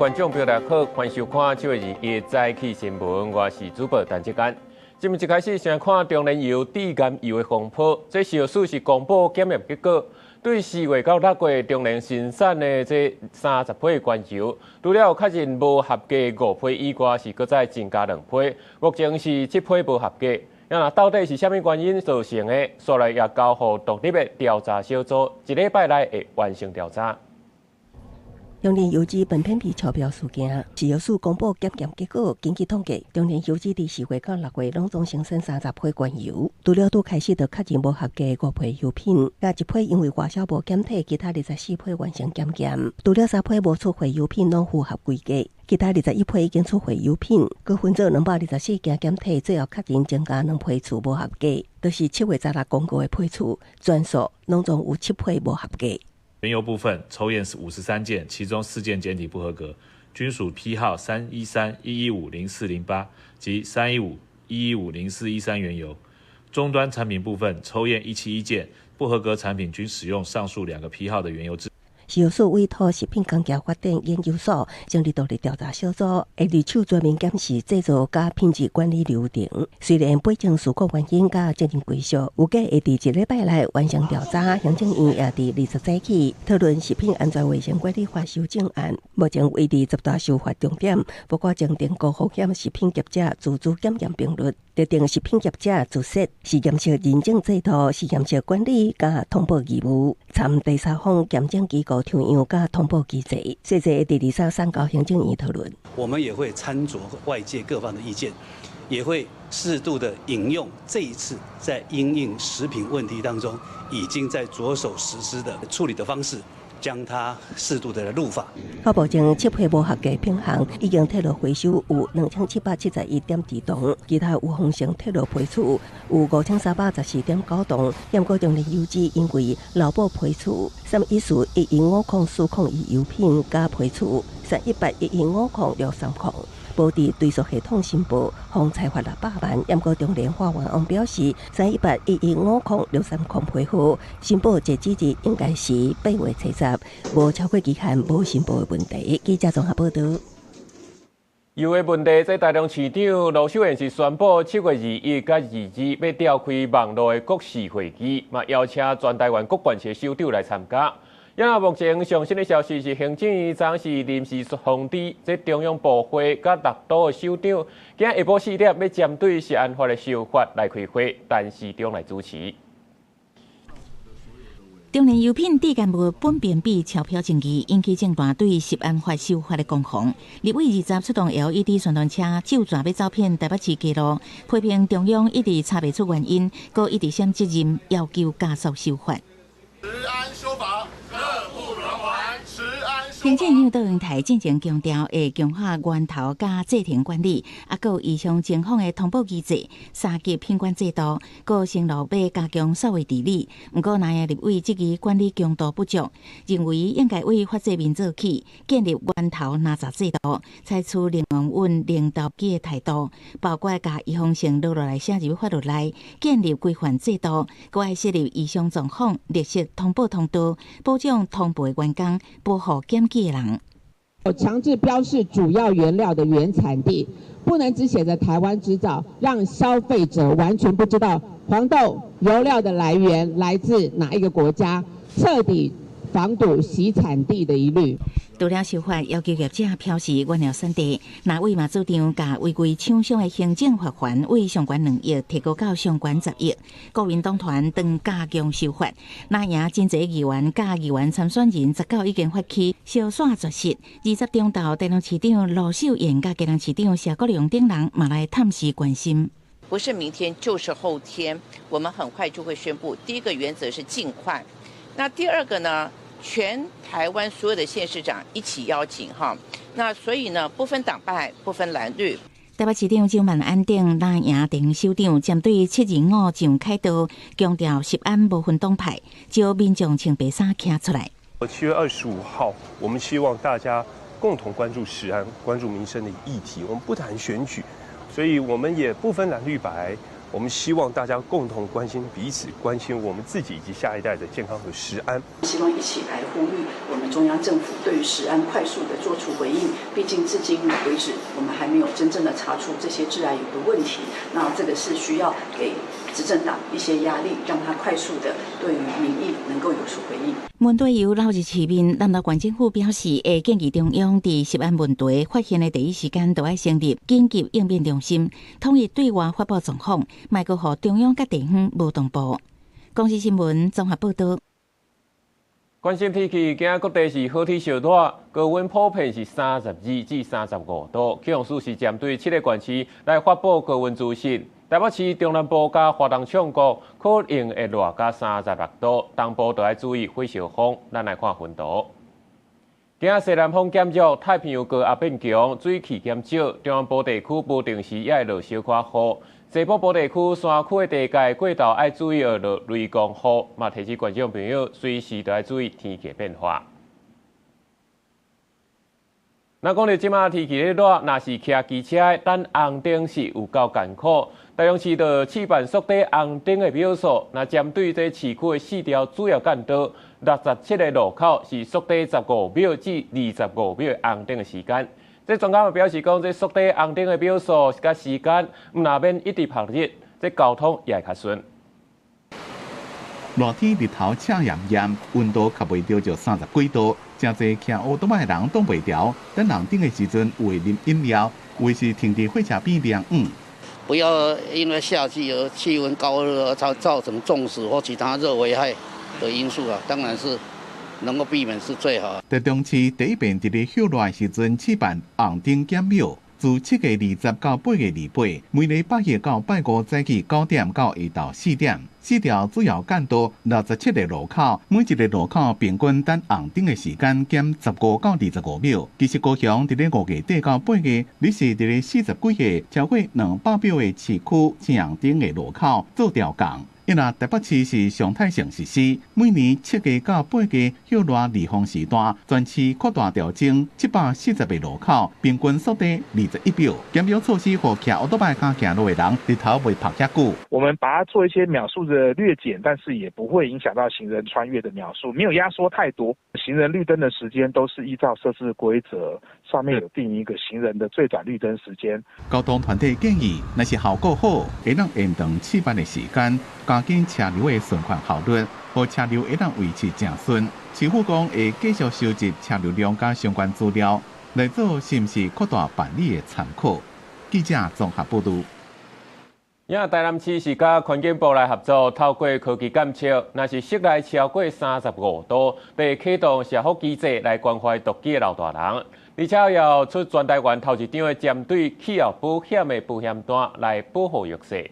觀眾朋友大家好，歡迎收看7月21早起新聞，我是主播陳志安。節目一開始先看中煉油致癌油的風波，這食藥署是公布檢驗結果，對4月到6月中煉生產的這30批原油，除了確認無合格五批以外，是閣再增加兩批，目前是七批無合格。那到底是啥物原因造成的？煞來也交予獨立的調查小組，一禮拜內會完成調查。中煉油脂苯偏比超標事件，食藥署公布檢驗結果，根據統計，中煉油脂佇4月到6月攏總生產30批原油，除了拄開始就確認無合格五批油品，佮一批因為外銷無檢體，其他24批完成檢驗，除了三批無出貨油品攏符合規格，其他21批已經出貨油品，閣分做224件檢體，最後確認增加兩批次無合格，就是7月16公告的批次，全數攏總有七批無合格。原油部分抽驗是53件，其中4件檢體不合格，均屬批號3131150408及3151150413原油。終端產品部分抽驗171件，不合格產品均使用上述兩個批號的原油製。食藥署委託食品工業發展研究所成立獨立調查小組，會入手全面檢視製造佮品質管理流程。雖然背前事故原因佮責任歸屬，預計會佇一禮拜內完成調查。行政院也佇20早起討論食品安全衛生管理法修正案，目前維持10大修法重點，包括增訂高風險食品業者自主檢驗頻率、特定食品業者自設實驗室認證制度、實驗室管理佮通報義務，參第三方檢證機構抽樣佮通報機制，細則會佇23送交行政院討論。我們也會參酌外界各方的意見，也會適度的引用這一次在因應食品問題當中已經在着手實施的處理的方式，將它適度的入法。到目前七批無合格品項已經退落回收有2771.2噸，其他有封成退落批次有5314.9噸。毋過中煉油脂因為漏報批次3141150-401油品佮批次3181150-630，無佇追溯系統申報，予裁罰600萬。毋過中煉化員翁表示，3181150-630批號申報截止日應該是8月30，無超過期限，無申報的問題。記者綜合報導。油的問題，在台中市長盧秀燕是宣布7月21佮22欲召開網路的國是會議，嘛邀請全台灣各縣市首長來參加。啊，目前上新的消息是，行政院長是臨時通知，這中央部會佮六都的首長，今下晡4點欲針對食安法的修法來開會，陳時中來主持。中煉油品致癌物苯並芘超標爭議，引起政壇對食安法修法的攻防。立委二十出動 LED 宣傳車，照蛇欲走遍台北市街路，批評中央一直查袂出原因，閣一直閃責任，要求加速修法。食安修法，刻不容緩。食安行政院長卓榮泰進前強調，會強化源頭佮製程管理，啊，閣有異常情況的通報機制、三級品管制度，閣承諾欲加強數位治理。毋過，藍營立委質疑管理強度不足，認為應該為法制面做起，建立源頭查核制度，採取零容忍、零投機的態度，包括共預防性落落來寫入法律內，建立規範制度，閣愛設立異常狀況綠色通報通道，保障通報的員工，保護檢舉的人。強制標示主要原料的原產地，不能只寫着台灣製造，讓消費者完全不知道黃豆油料的來源來自哪一個國家，徹底防堵洗產地的疑慮。除了修法要求業者標示原料產地，藍委嘛主張共違規廠商的行政罰鍰為上懸2億，提高到上懸10億。國民黨團當加強修法，藍營真濟議員佮議員參選人19已經發起燒線絕食。20中晝，台中市長盧秀燕佮基隆市長謝國樑等人嘛來探視關心。不是明天就是後天，我們很快就會宣布。第一個原則是盡快，那第二個呢？全台灣所有的縣市長一起邀請哈，那所以呢，不分黨派，不分藍綠。台北市長蔣萬安等藍營前首長針對725上凱道，強調食安無分黨派，招民眾穿白衫徛出來。 7月25號，我們希望大家共同關注食安、關注民生的議題。我們不談選舉，所以我們也不分藍綠白。我們希望大家共同關心彼此，關心我們自己以及下一代的健康和食安。希望一起來呼籲我們中央政府對於食安快速的做出回應。畢竟至今為止，我們還沒有真正的查出這些致癌油的問題。那這個是需要給執政黨一些壓力，讓他快速的對於民意能夠有所回應。問題油流入市面，南投縣政府表示，會建議中央佇食安問題發現的第一時間，就愛成立緊急應變中心，統一對外發布狀況，莫閣予中央佮地方無同步。公視新聞綜合報導。關心天氣，今仔各地是好天燒熱，高溫普遍是32至35度。氣象署是針對七個縣市來發布高溫資訊。台北市中南部佮花東衝谷可能會熱到36度，東部就愛注意火燒風。咱來看雲圖。今仔西南風減弱，太平洋高壓變強，水汽減少，中南部地區無定時也會落小可雨。西北部地區山區的地界過晝愛注意落雷公雨，嘛提醒觀眾朋友隨時都愛注意天氣變化。那講到這馬天氣咧熱，若是騎機車等紅燈是有夠艱苦。台中市就試辦縮短紅燈的秒數，若針對這市區的四條主要幹道，67個路口是縮短15秒至25秒的紅燈的時間。這專家嘛表示講，這縮短紅燈的秒數佮時間，毋但免一直曝熱，這交通也會較順。熱天日頭赤炎炎，溫度較袂著就三十幾度，誠濟騎烏多擺的人擋袂牢。等紅燈的時陣，有會啉飲料，有的是停佇火車邊涼囥。不要因為夏季而氣溫高熱而造成中暑或其他熱危害的因素啊，當然是能夠避免是最好。台中市第一遍佇咧歇熱的時陣試辦紅燈減秒，自7月20到8月28，每禮拜一到拜五早起9點到下晝4點，四條主要幹道67個路口，每一個路口平均等紅燈的時間減15到25秒。其實高雄佇咧5月底到8月，你是佇咧40幾個超過200秒的市區青紅燈的路口做調降。因為台北市是常態性實施，每年7月到8月歇熱離峰時段，全市擴大調整740個路口，平均縮短21秒。減秒措施，予騎歐多擺佮行路的人日頭袂曝遐久。我們把它做一些秒數的略減，但是也不會影響到行人穿越的秒數，沒有壓縮太多。行人綠燈的時間都是依照設置規則，上面有定一個行人的最短綠燈時間。交通團體建議，若是效果好，會當延長試辦的時間，加緊車流的循環效率，予車流會當維持正順。市府講會繼續收集車流量佮相關資料，來做是毋是擴大辦理的參考。記者綜合報導。也台南市是佮環境部來合作，透過科技監測，若是室內超過35度，就會啟動社福機制來關懷獨居的老大人，而且要出全台灣頭一張的針對氣候保險的保險單來保護弱勢。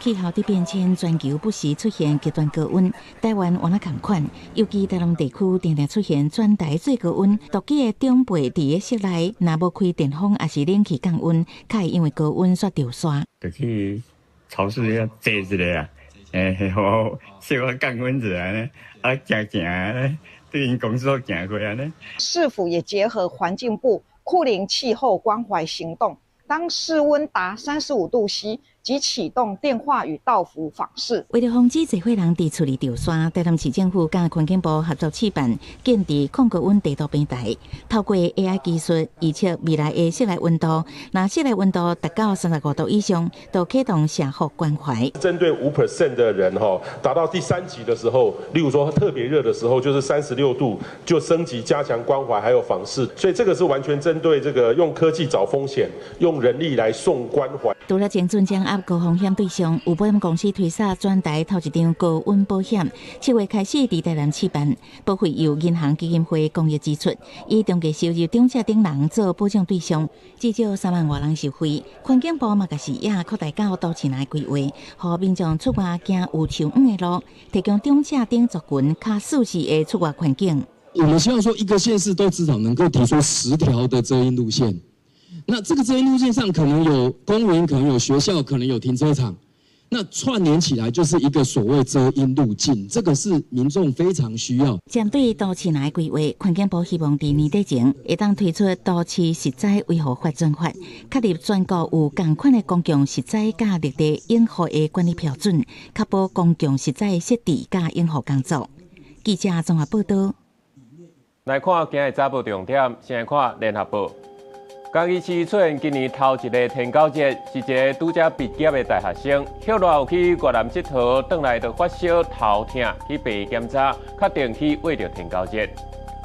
氣候佇變遷，全球不時出現極端高溫，台灣嘛仝款，尤其台南地區定定出現全台最高溫。獨居的長輩佇咧室內，若無開電風抑是冷氣降溫，較會因為高溫煞著痧。就去超市遐坐一下啊，欸，好，小可降溫一下呢，啊，行行，對𪜶公司行過按呢。市府也結合環境部酷齡氣候關懷行動，當室溫達35度 C，即啟動電話與到府訪視。為著防止濟歲人佇厝裡著痧，台南市政府佮環境部合作試辦建置抗高溫地圖平台，透過 AI 技術預測未來的室內溫度，若室內溫度達到35度以上，就啟動社福關懷。針對5% 的人哈，達到第三級的時候，例如說特別熱的時候，就是36度，就升級加強關懷還有訪視。所以這個是完全針對這個用科技找風險，用人力來送關懷。除了精準掌握高風險對象，有保險公司推捒全台頭一張高溫保險，7月開始佇台南試辦，保費由銀行基金會公益支出，以中低收入長者等人做保障對象，至少3萬外人受惠。環境部嘛，共視野擴大到都市內規劃，予民眾出外行有樹蔭的路，提供長者等族群較舒適的出外環境。我們希望說，一個縣市都至少能夠提出10條的遮蔭路線。那這個遮蔭路線上可能有公園，可能有學校，可能有停車場。那串聯起來就是一個所謂遮陰路徑，這個是民眾非常需要。針對都市內規劃，環境部希望佇年底前會當推出都市石材維護發展法，確立全國有仝款的公共石材佮綠地養護的管理標準，確保公共石材的設置佮養護工作。記者綜合報道。來看今日早報重點，先來看聯合報。嘉義市出現今年頭一个天狗熱，是一个拄才畢業的大學生，歇熱有去越南𨑨迌，轉來就發燒頭痛，去病院檢查，確定去穢著天狗熱。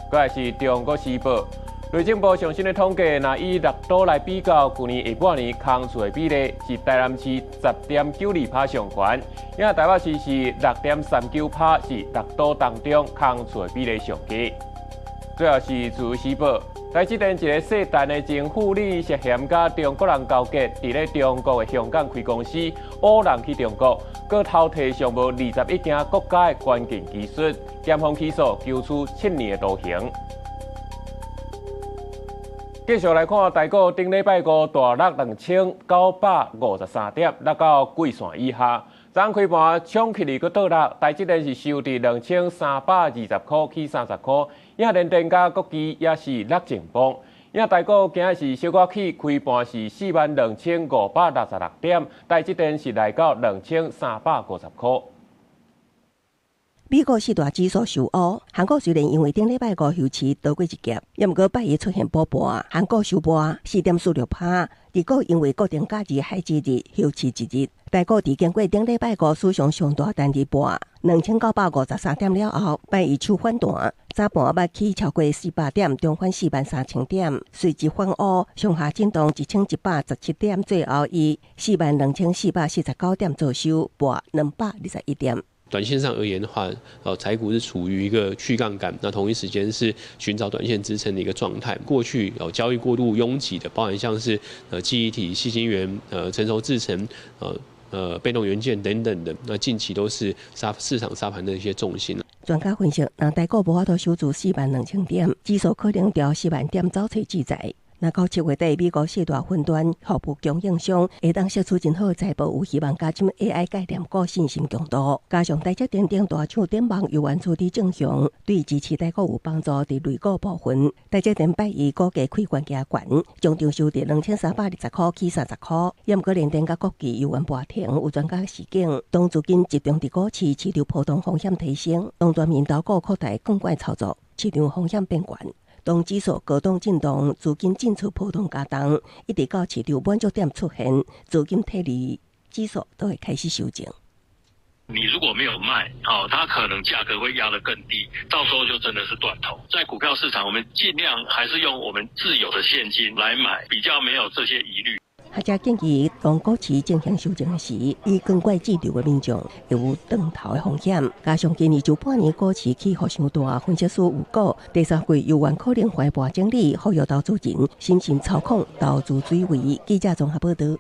閣來是中國時報，內政部上新的統計，若以六都來比較，舊年下半年空厝的比例是台南市10.92%上懸，也台北市是6.39%，是六都當中空厝的比例上低。最後是自由時報。台積電一个姓陳的前副理涉嫌佮中國人勾結，佇咧中國的香港開公司，挖人去中國，閣偷提上無21件國家的關鍵技術，檢方起訴，求處7年的徒刑。繼續來看台股，頂禮拜五大落2953點，落到季線以下。昨昏開盤衝起來閣倒落，台積電是收佇2320塊起30塊，也聯電佮國巨也是落靜崩。也台股今日是小可起，開盤是42,566點，台積電是來到2350塊。美國四大指數受烏，韓股雖然因為頂禮拜五休市躲過一劫，也毋過拜一出現補盤，韓股收盤4.46%。日股因為國定假日海祭日休市一日，台股佇經過頂禮拜五史上上大單日盤2953點了後，拜一手反彈，早盤捌起超過400點，重返43,000點，隨即反烏，上下震盪1117點，最後以42,449點做收，跋221點。短線上而言的話，台股是處於一個去槓桿，那同一時間是尋找短線支撐的一個狀態。過去有交易過度擁擠的，包含像是記憶體、矽晶圓、成熟製程、被動元件等等的，那近期都是殺市場殺盤的一些重心。專家分析，若台股無法度守住42,000點，指數可能朝4萬點走揣志在。若到7月底，美國四大雲端服務供應商會當釋出真好的財報，有希望加深 AI 概念股信心強度。加上台積電等大廠展望猶原處佇正向，對支持台股有幫助。佇類股部分，台積電拜一股價開懸加懸，終場收佇2320塊起30塊。也毋過聯電佮國巨猶原跋停，有專家示警，當資金集中佇股市，市場波動風險提升，當全面投顧擴大槓桿操作，市場風險變懸。當指數高檔震盪，資金進出波動加重，一直到市場滿足點出現，資金撤離，指數都會開始修正。你如果沒有賣，哦，它可能價格會壓得更低，到時候就真的是斷頭。在股票市場，我們盡量還是用我們自有的現金來買，比較沒有這些疑慮。學者建議，當股市進行修正時，以槓桿置場的民眾會有斷頭的風險。加上今年上半年股市起伏傷大，分析師預告第三季猶原可能橫盤整理，呼籲投資人審慎操控投資水位。記者綜合報導。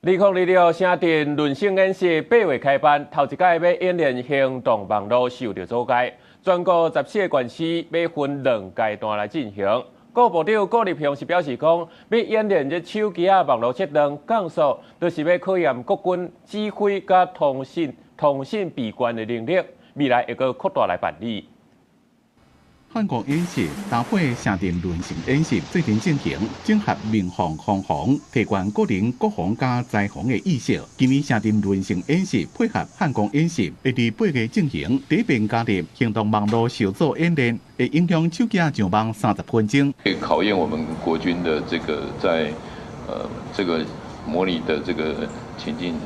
2026城鎮韌性演習8月開辦，頭一屆欲演練行動網路受著阻礙，全國14個縣市欲分兩階段來進行。國部長郭立雄是表示講，欲演練這手機仔網路切斷降速，就是欲考驗國軍指揮佮通訊備關的能力，未來會閣擴大來辦理。漢光演習搭配城鎮韌性演習最近進行，整合民防、空防，提懸個人國防佮災防的意識。今年城鎮韌性演習配合漢光演習，會佇8月進行。第一遍加入行動網路受阻演練，會影響手機上網30分鐘。考驗我們國軍的這個在這個模擬的這個情境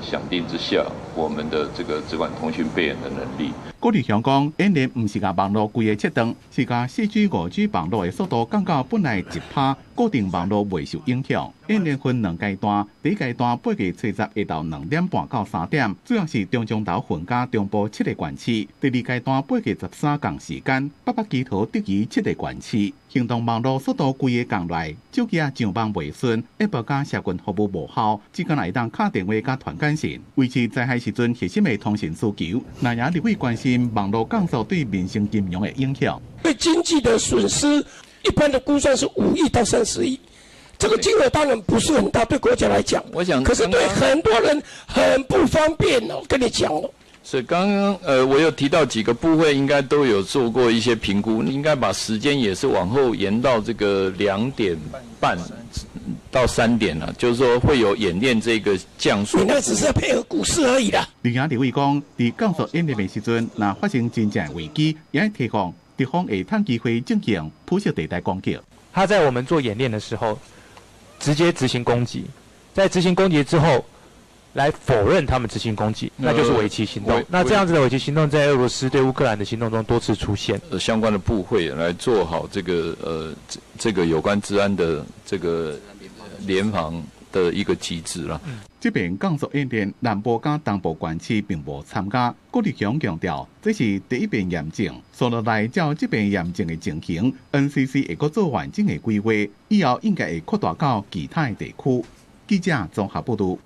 想定之下，我們的這個資管通訊備援的能力。郭立雄講，演練毋是共網路規个切斷，是共4G、5G 網路的速度降到本來1%，固定網路袂受影響。演練分兩階段，第一階段8月30下晝2點半到3點，主要是中彰投份佮中部七个縣市；第二階段8月13仝時間，北北基桃竹宜七个縣市。行動網路速度規个降落來，手機仔上網袂順，App 佮社群服務無效，只敢若會當敲電話佮傳簡訊，維持災害時陣核心的通訊需求。那也立委關心網路降速對民生金融的影響。對經濟的損失，一般的估算是5億到30億。這個金額當然不是很大，對國家來講，我想，可是對很多人很不方便哦。跟你講哦。是剛剛我有提到幾個部會應該都有做過一些評估，應該把時間也是往後延到這個2點半到3點了，就是說會有演練這個降速。你那只是配合股市而已啦。林亞立委講，佇降速演練的時陣，若發生真正危機，也提防敵方會趁機會進行灰色地帶攻擊。他在我們做演練的時候，直接執行攻擊，在執行攻擊之後，來否認他們執行攻擊，那就是偽旗行動。那這樣子的偽旗行動，在俄羅斯對烏克蘭的行動中多次出現。相關的部會來做好這個有關資安的這個聯防的一個機制啦。這遍降速演練，南部佮東部縣市並無參加。郭立雄強調，這是第一遍驗證，紲落來照這遍驗證的情形，NCC 會閣做完整的規劃，以後應該會擴大到其他的地區。記者綜合報導。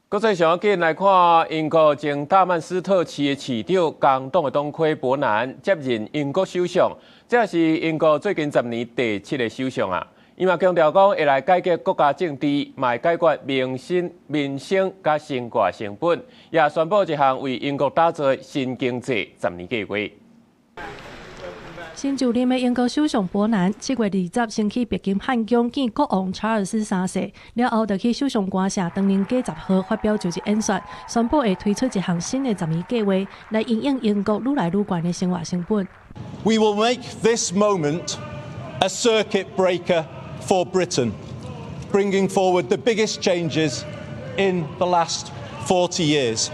國際上緊來看，英國前大曼徹斯特市的市長工黨的黨魁伯南接任英國首相，這是英國最近10年第七个首相啊。伊嘛強調講會來改革國家政治，嘛會解決民生佮生活成本，也宣布一項為英國打造的新經濟十年計劃。新就任的英國首相伯南7月20先去白金漢宮見國王查爾斯三世，了後就去首相官舍擔任假10號發表就職演說，宣布會推出一項新的十年計劃，來因應英國愈來愈懸的生活成本。 We will make this moment a circuit breaker for Britain, bringing forward the biggest changes in the last 40 years.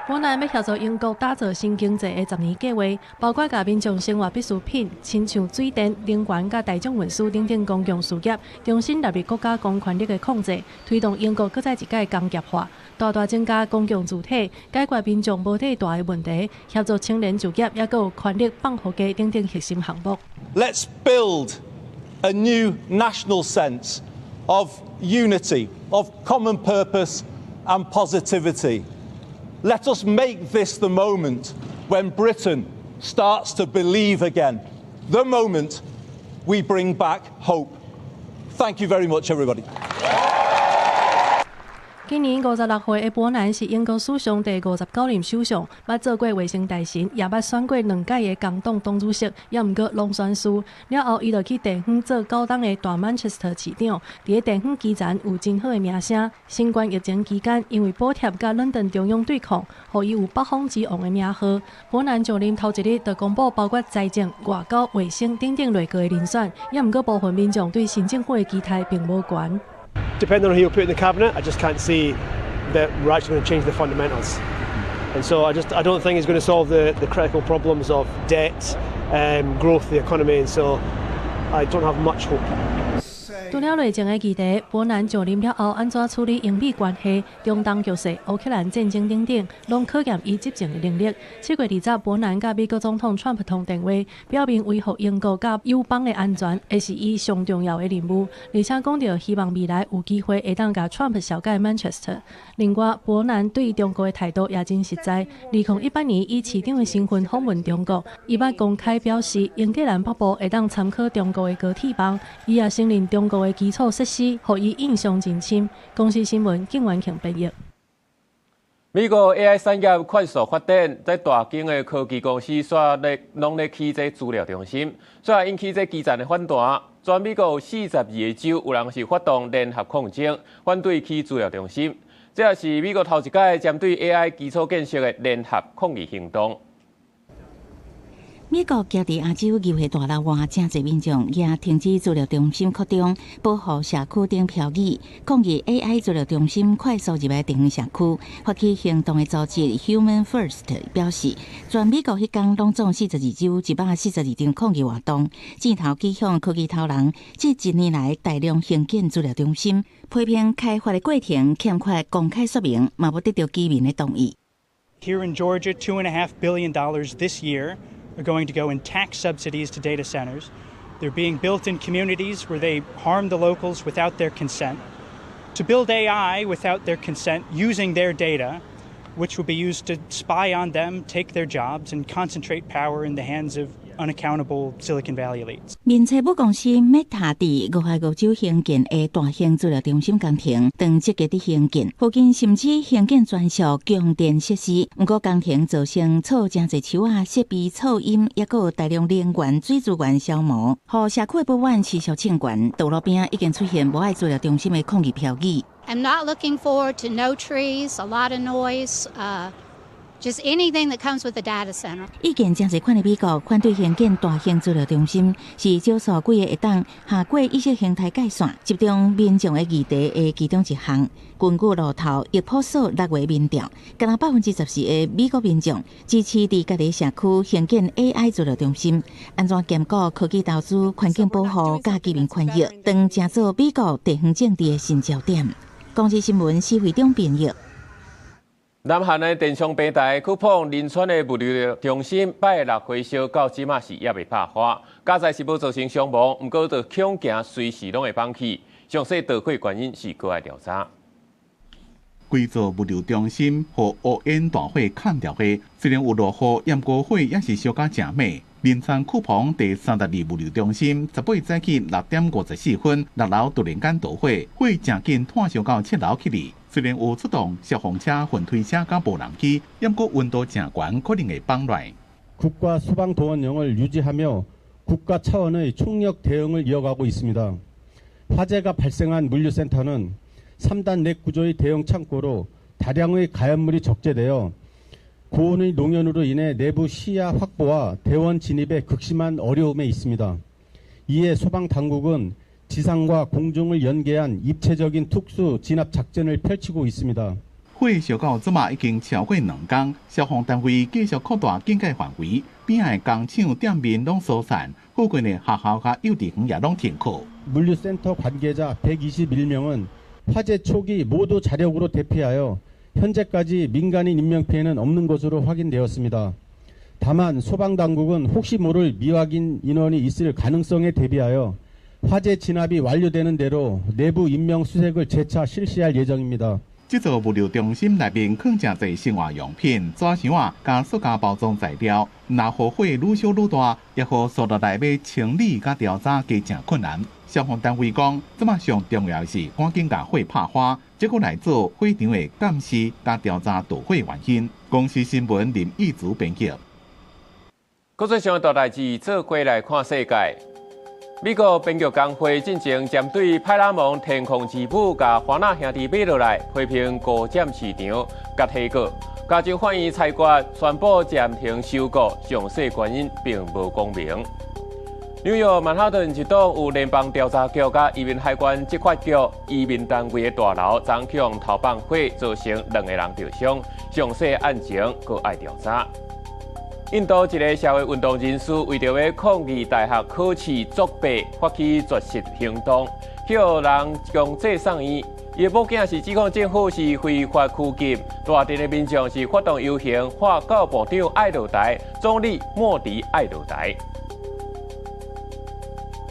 伯南欲協助英國打造新經濟的十年計劃，包括共民眾生活必需品，親像水電、能源佮大眾運輸等等公共事業，重新納入國家公權力的控制，推動英國閣再一擺工業化，大大增加公共主體，解決民眾無地蹛的問題，協助青年就業，抑閣有權力放予家等等核心項目。 Let's build a new national sense of unity, of common purpose and positivity. Let us make this the moment when Britain starts to believe again. The moment we bring back hope. Thank you very much, everybody. 今年56歲的伯南是英國史上第59任首相，捌做過衛生大臣，也捌選過兩屆的工黨黨主席，猶毋過攏選輸。了後，伊就去地方做九冬的大曼徹斯特市長，佇咧地方基層有真好的名聲。新冠疫情期間，因為補貼佮倫敦中央對抗，予伊有北風之王的名號。伯南上任頭一日就公布包括財政、外交、衛生等等內閣的人選，猶毋過部分民眾對新政府的期待並無懸。 Depending on who you put in the cabinet, I just can't see that we're actually going to change the fundamentals. And so I don't think it's going to solve the critical problems of debt, growth, the economy, and so I don't have much hope. 除了內政的議題，伯南上任了後，按怎處理英美關係、中東局勢、烏克蘭戰爭等等，攏考驗伊執政的能力。7月20，伯南佮美國總統川普通電話，表明維護英國佮友邦的安全，會是伊上重要的任務。而且講著希望未來有機會會當共川普紹過 Manchester。另外，伯南對中國的態度也真實在。2018年以市長的身份訪問中國，伊捌公開表示，英格蘭北部會當參考中國的高鐵網，伊也承認中國的基礎設施，予伊印象真深。公視新聞，景元慶編譯。美國 AI 產業快速發展，這大間的科技公司煞咧攏咧起這資料中心，煞引起這基層的反彈。全美國有42個州有人是發動聯合抗爭，反對起資料中心。這也是美國頭一擺針對 AI 基礎建設的聯合抗議行動。美國喬治亞州議會大樓外，誠濟民眾舉停止資料中心擴張、保護社區等標語，抗議 AI 資料中心快速入來地方社區。發起行動的組織 Human First 表示，全美國彼工攏總42州142場抗議活動，箭頭指向科技頭人，這一年來大量興建資料中心，批評開發的過程欠缺公開說明，嘛無得著居民的同意。 Here in Georgia, $2.5 billion this year are going to go in tax subsidies to data centers. They're being built in communities where they harm the locals without their consent. To build AI without their consent, using their data, which will be used to spy on them, take their jobs, and concentrate power in the hands of unaccountable Silicon Valley elites. 面册母公司 Meta 佇俄亥俄州興建的大型資料中心工程，正積極佇興建，附近甚至興建專屬供電設施。毋過工程造成錯誠濟樹仔、設備噪音，抑閣有大量能源、水資源消耗，予社區的不滿持續衝懸。道路邊已經出現無愛資料中心的抗議標語。 I'm not looking forward to no trees, a lot of noise, just anything that comes with the data center. 意見誠濟款的美國反對興建大型資料中心，是少數幾個會當跨過意識形態界線，集中民眾的議題的其中一項。根據路透益普索6月民調，敢若14%的美國民眾支持佇家己社區興建 AI 資料中心，按怎兼顧科技投資、環境保護、佮居民權益，當成做美國地方政治的新焦點。公視新聞施惠中編譯。南韓的電商平台 Coupang 仁川的物流中心拜六火燒到這馬是猶未拍花，佳哉是無造成傷亡，毋過就恐驚隨時攏會放起。詳細導火原因是閣愛調查。規座物流中心予烏煙大火崁掉的，雖然有落雨，毋過火也是燒甲誠猛。仁川 Coupang 第32物流中心18早起6點54分，6樓突然間著火，火誠緊湠燒到7樓去哩。雖然有出動消防車、雲推車佮無人機，毋過溫度誠懸，可能會放亂。 국가 소방동원령을 유지하며 국가 차원의 총력 대응을 이어가고 있습니다. 화재가 발생한 물류센터는 3단 랙 구조의 대형 창고로 다량의 가연물이 적재되어 고온의 농연으로 인해 내부 시야 확보와 대원 진입에 극심한 어려움에 있습니다. 이에 소방당국은 지상과 공중을 연계한 입체적인 특수 진압 작전을 펼치고 있습니다. 火燒到這馬已經超過2工，消防單位繼續擴大警戒範圍，邊仔的工廠店面攏疏散，附近的學校佮幼稚園也攏停課。 물류센터 관계자 121명은 화재 초기 모두 자력으로 대피하여 현재까지 민간인 인명피해는 없는 것으로 확인되었습니다. 다만 소방당국은 혹시 모를 미확인 인원이 있을 가능성에 대비하여 화재 진압이 완료되는 대로 내부 인명 수색을 재차 실시할 예정입니다. 這座物流中心內面囥誠濟生活用品、紙箱仔、佮塑膠包裝材料，若予火愈燒愈大，也予紲落來欲清理佮調查加誠困難。消防單位講，這馬上重要的是趕緊共火拍花，這閣來做火場的監視佮調查導火原因。公視新聞林義祖編輯。國際上大代誌，做伙來看世界。美國編劇工會進前針對派拉蒙天空之母共華納兄弟買落來，批評高佔市場，共提告。加州法院裁決宣布暫停收購，詳細原因並無講明。紐約曼哈頓一棟有聯邦調查局佮移民海關執法局移民單位的大樓，昨予投放火，造成兩个人著傷，詳細案情閣愛調查。印度一个社會運動人士為著欲抗議大學考試作弊，發起絕食行動，予人強制送醫。伊的某囝是指控政府是非法拘禁，大鎮的民眾是發動遊行，喊教育部長愛落台，總理莫迪愛落台。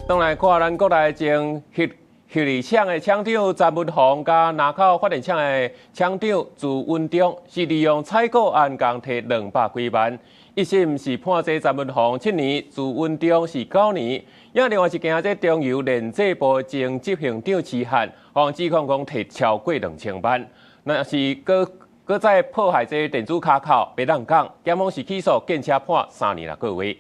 轉來看咱國內前核核電廠的廠長詹文宏，佮林口發電廠的廠長朱文忠，是利用採購案共提200幾萬。一審是判這詹文宏7年，朱文忠是9年。也另外一件，這中油煉製部前執行長徐漢，予指控講提超過2000萬，若是閣閣再破壞這電子卡口，袂當講，檢方是起訴建車判3年6個月。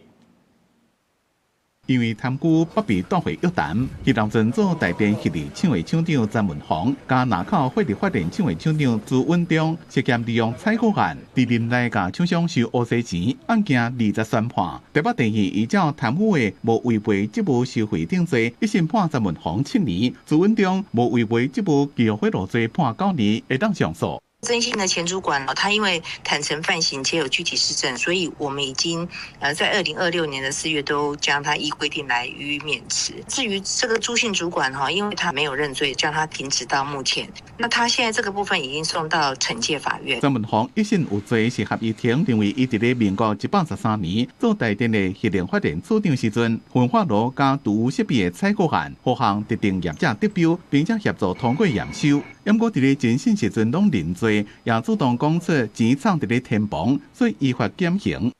因為貪污北被帶回約談，彼當陣做台電核電廠的廠長詹文宏，佮林口火力發電廠的廠長朱文忠，涉嫌利用採購案，佇任內共廠商收烏西錢，案件20宣判。台北地院依照貪污的無違背職務收賄定罪，一審判詹文宏7年，朱文忠無違背職務給予賄賂罪判9年，會當上訴。曾姓的前主管他因為坦承犯行且有具體事證，所以我們已經在2026年的4月都將他依規定來予以免職。至於這個朱姓主管哈，因為他沒有認罪，將他停職到目前。那他現在這個部分已經送到懲戒法院。曾文宏一審有罪是合議庭認為，伊佇咧民國113年做台電的核能發電處長時陣，焚化爐佮除污設備的採購案，予予特定業者得標，並且協助通過驗收。毋過佇咧偵審時陣攏認罪。罪，也主動講出錢藏佇咧天棚，所以依法減刑。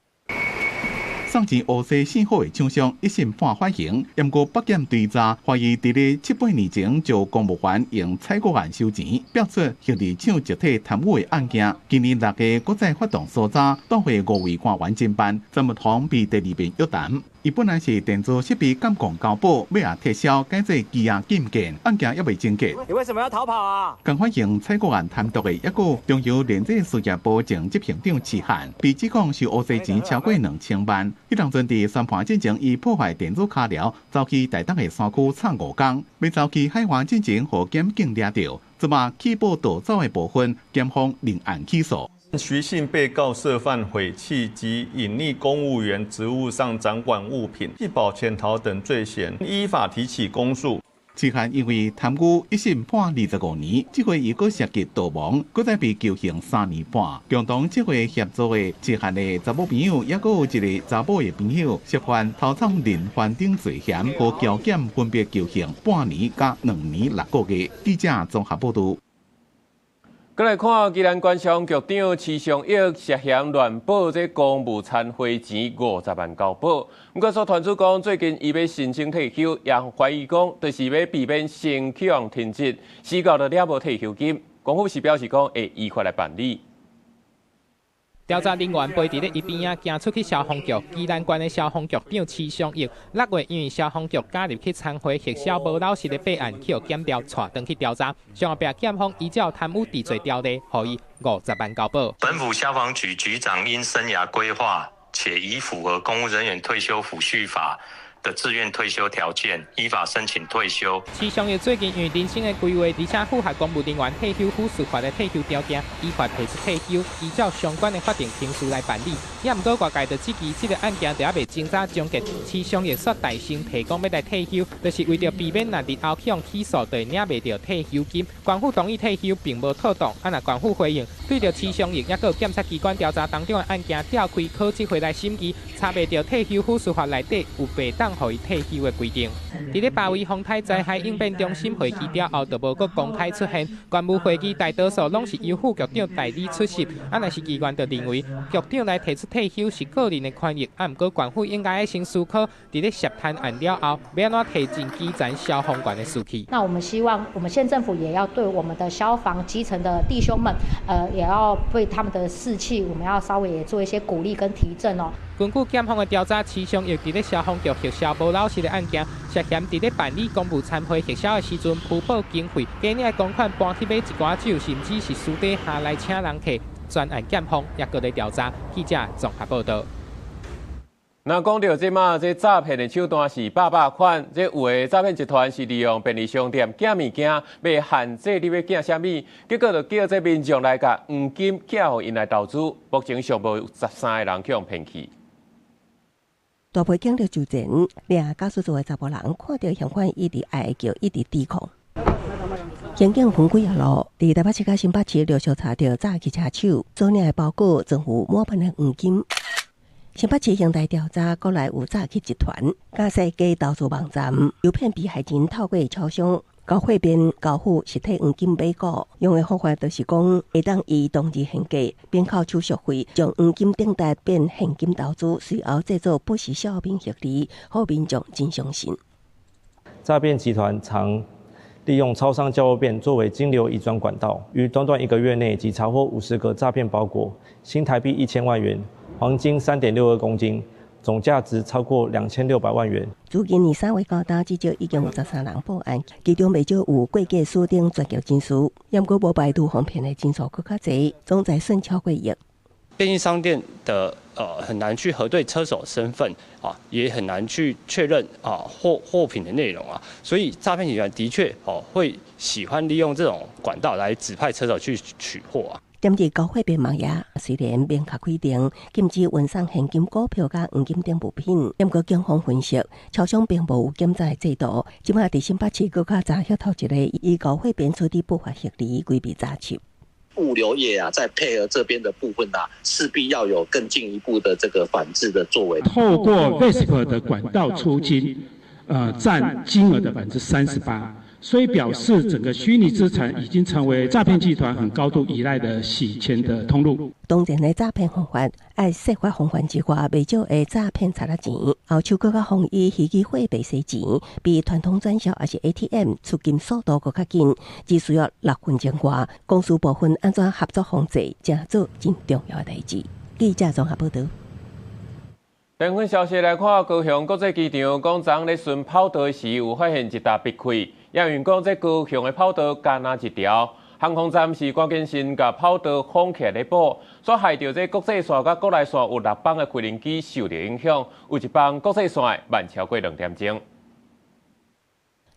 送錢烏西姓好的廠商一審判緩刑，毋過北檢追查懷疑佇咧七八年前就公務員用採購案收錢，爆出核電廠集體貪污的案件。今年6月，閣再發動搜查，黨會五位官員偵辦，曾文宏被第二遍約談。伊本來是電子設備監控交保，尾仔撤銷改做機壓禁件，案件猶未終結。你為什麼要逃跑啊？共款用採購案貪瀆的一個中油聯濟事業部前執行長池漢，被指控收烏西錢超過2000萬。彼當陣佇宣判進前，伊破壞電子跤寮，走去台東的山區藏5工，欲走去海外進前，予檢警掠著，這馬起報盜走的部分，檢方另案起訴。徐姓被告涉犯毀棄及隱匿公務員職務上掌管物品、棄保潛逃等罪嫌，依法提起公訴。池漢因為貪污一審判25年，這回伊閣涉及盜亡，閣再被求刑3年半。共同這回協助的池漢的查某朋友，抑閣有一个查某的朋友，涉犯偷藏連環等罪嫌，予僑檢分別求刑半年佮2年6個月。記者綜合報導。閣來看，宜蘭縣消防局長池尚億涉嫌亂報這公務餐費錢50萬交保。毋過所傳出講，最近伊欲申請退休，也懷疑講，就是欲避免先去予停職，死到就領無退休金。官府是表示講會依法來辦理。調查人員陪佇咧伊邊仔行出去消防局，宜蘭縣的消防局長池尚億6月因為消防局加入去餐會核銷無老實的弊案，去予檢調帶轉去調查。上後壁檢方依照貪污治罪條例，予伊50萬交保。本府消防局局長因生涯規劃且已符合公務人員退休撫恤法的自願退休條件，依法申請退休。池尚億最近因為人生的規劃，而且符合公務人員退休撫恤法的退休條件，依法提出退休，依照相關的法定程序來辦理。也毋過外界就質疑這个案件佇猶未偵查終結，池尚億煞代先提講欲來退休，就是為著避免若日後去予起訴，就會領袂著退休金。官府同意退休並無妥當，啊若官府回應，對著池尚億抑閣有檢察機關調查當中的案件調開考績會來審議，查袂著退休撫恤法內底有袂當予伊退休的規定。佇咧八維風颱災害應變中心會議了後，就無閣公開出現。縣務會議大多數攏是由副局長代理出席。啊，若是議員就認為局長來提出退休是個人的權益，啊，毋過縣府應該愛先思考，佇咧涉貪案了後，欲按怎提振基層消防員的士氣。那我們希望，我們縣政府也要對我們的消防基層的弟兄們，也要對他們的士氣，我們要稍微也做一些鼓勵跟提振哦。根據檢方的調查，池尚億佇咧消防局核銷無老實的案件，涉嫌佇咧辦理公務餐費核銷的時陣，虛報經費，假領的公款搬去買一寡酒，甚至是私底下來請人客。專案檢方也閣咧調查。記者綜合報導。那講著這馬這詐騙的手段是百百款，這有的詐騙集團是利用便利商店寄物件，欲限制你欲寄啥物，結果就叫這民眾來共黃金寄予𪜶來投資。目前上無13個人去予騙去。大批警力駐前，掠駕駛座的查埔人看著嫌犯一直哀叫，一直抵抗。刑警分幾仔路，佇台北市佮新北市陸續查著詐欺車手，所領的包裹裝有滿盤的黃金。新北市刑事調查，國內有詐欺集團，架設假投資網站，誘騙被害人透過超商交貨邊交付實體黃金買股，用的方法就是講，會當以當日現價免扣手續費，將黃金訂單變現金投資，隨後製造不實照片獲利，予民眾真相信。詐騙集團常利用超商交貨便作為金流移轉管道，於短短一個月內即查獲50個詐騙包裹，新台幣1000萬元，黃金3.62公斤。總價值超過2600萬元。自今年3月到今，至少已經有13人報案，其中袂少有過價鎖定專業人士，毋過無排除防騙的人數閣較濟，總財損超過億。便利商店的很難去核對車手身份啊，也很難去確認啊貨品的內容啊，所以詐騙集團的確哦會喜歡利用這種管道來指派車手去取貨啊。針對交貨便網頁，雖然明確規定禁止運送現金、股票佮黃金等物品，毋過警方分析，超商並無有檢查的制度。這馬佇新北市閣較查獲頭一個以交貨便處理不法獲利規避查緝。物流業啊，在配合這邊的部分啊，勢必要有更進一步的這個反制的作為。透過 VASP 的管道出金，佔金額的38%。所以表示整個虛擬資產已經成為詐騙集團很高度依賴的洗錢的通路。當前的詐騙方法，愛設法防範之外，袂少會詐騙賊仔錢，後手閣較防以虛擬貨幣洗錢，比傳統轉銷抑是 ATM 出金速度閣較緊，只需要6分鐘外。公司部分按怎合作防制，成做真重要的代誌。記者綜合報導。電訊消息來看，高雄國際機場講昨咧巡跑道時有發現一沓筆氣，也因講這高雄的跑道干焦一條，航空站是趕緊先共跑道封起來咧補，所害著這國際線佮國內線有六班的飛行機受著影響，有一班國際線慢超過2點鐘。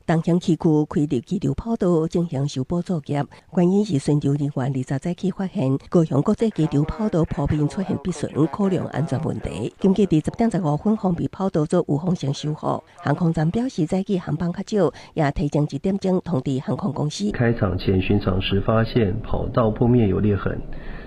東興區區開立機場跑道進行修補作業，原因是巡查人員20早起發現高雄國際機場跑道鋪面出現筆損，可能安全問題。緊急佇10點15分封閉跑道做預防性修復。航空站表示，早起航班較少，也提前1點鐘通知航空公司。開場前巡場時發現跑道鋪面有裂痕，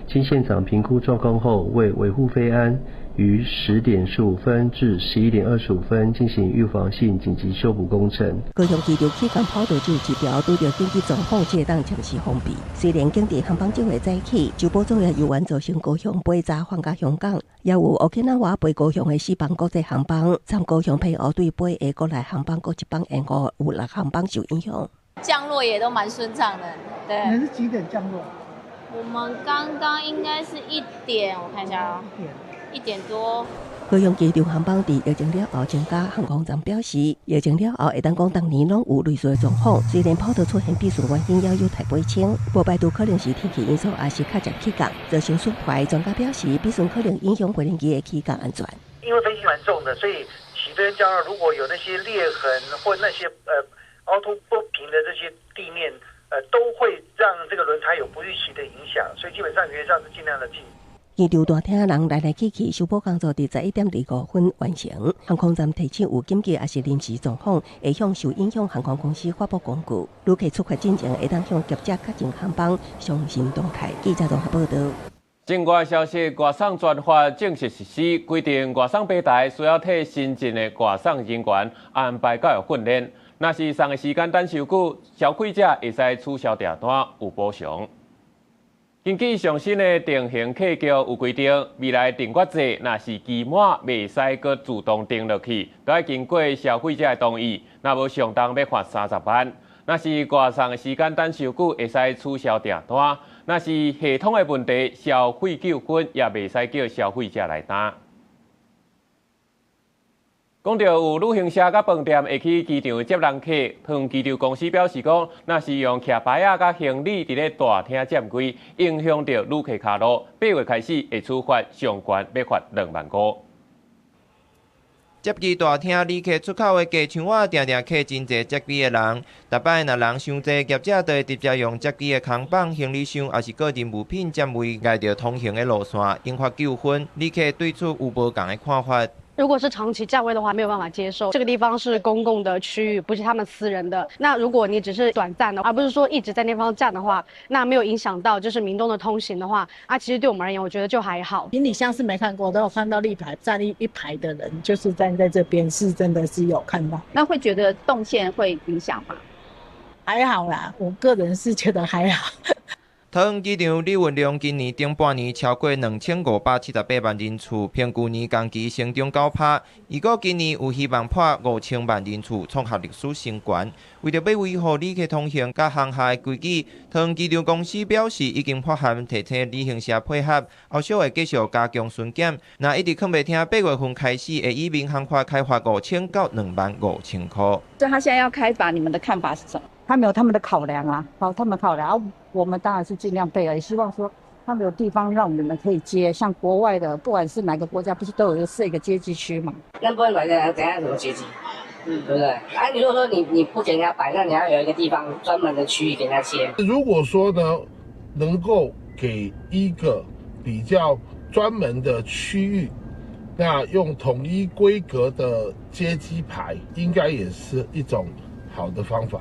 經現場評估狀況後，為維護飛安，於10點15分至11點25分進行預防性緊急修補工程。高雄機場起工跑道只有一條，拄著緊急狀況，才會當暫時封閉。雖然緊急航班就會早起，修補作業猶原造成高雄飛閘返到香港，也有 Okinawa 飛高雄的四班國際航班，參高雄澎湖對飛的國內航班閣一班延誤，有六航班受影響。降落也都蠻順暢的，對。你是幾點降落？我們剛剛應該是1點，我看一下啊。1點多。高雄機場航班佇疫情了後增加，航空站表示，疫情了後會當講逐年攏有類似的狀況。雖然跑道出現筆損原因猶有待釐清，無排除可能是天氣因素，抑是較遲起降造成損壞。專家表示，筆損可能影響飛行機的起降安全。因為飛機蠻重的，所以起飛降落如果有那些裂痕或那些凹凸不平的這些地面，都會讓這個輪胎有不預期的影響，所以基本上原則上是盡量的禁。機場大廳人來來去去，修補工作佇11點25分完成。航空站提醒有緊急抑是臨時狀況，會向受影響航空公司發布公告。旅客出發進前，會當向業者確認航班上新動態。記者綜合報導。境外消息，外送專法正式實施，規定外送平台需要替新進的外送人員安排教育訓練。若是送的時間等傷久，消費者會使取消訂單，有補償。根據上新的定型客局有規定，未來訂閱制若是期滿，袂使閣自動訂落去，都愛經過消費者的同意。若無上重欲罰30萬。若是外送的時間等傷久，會使取消訂單。若是系統的問題，消費糾紛也袂使叫消費者來擔。講到有旅行社佮飯店會去機場接人客，桃園機場公司表示講，若是用徛牌仔佮行李佇咧大廳佔位，影響著旅客跤路，8月開始會處罰上懸欲罰2萬5。接機大廳旅客出口的隔牆仔，定定客真濟接機的人。逐擺若人傷濟，業者就會直接用接機的扛棒、行李箱，抑是個人物品佔位，礙著通行的路線，引發糾紛。旅客對此有無仝的看法。如果是長期佔位的話，沒有辦法接受。這個地方是公共的區域，不是他們私人的。那如果你只是短暫的，而不是說一直在那方站的話，那沒有影響到就是民眾的通行的話，啊，其實對我們而言，我覺得就還好。行李箱是沒看過，都有看到立牌站一排的人，就是站在這邊，是真的是有看到。那會覺得動線會影響嗎？還好啦，我個人是覺得還好。桃園機場旅運量今年頂半年超過2578萬人次，較舊年同期成長9%。預估今年有希望破5000萬人次，創下歷史新高。為著欲維護旅客通行佮航廈的規矩，桃園機場公司表示已經發函提醒旅行社配合，後續會繼續加強巡檢。若一直囥袂聽，8月份開始會以民航法開罰5000到2萬5千箍。所以他現在要開罰，你們的看法是什麼？他們有他們的考量啊，好，他們考量，我們當然是盡量配合，也希望說他們有地方讓我們可以接，像國外的，不管是哪個國家，不是都有設一個接機區嘛？那不能等下怎麼接機？對不對？啊，你如果說你不給人家擺，那你要有一個地方專門的區域給人家接。如果說呢，能夠給一個比較專門的區域，那用統一規格的接機牌，應該也是一種好的方法。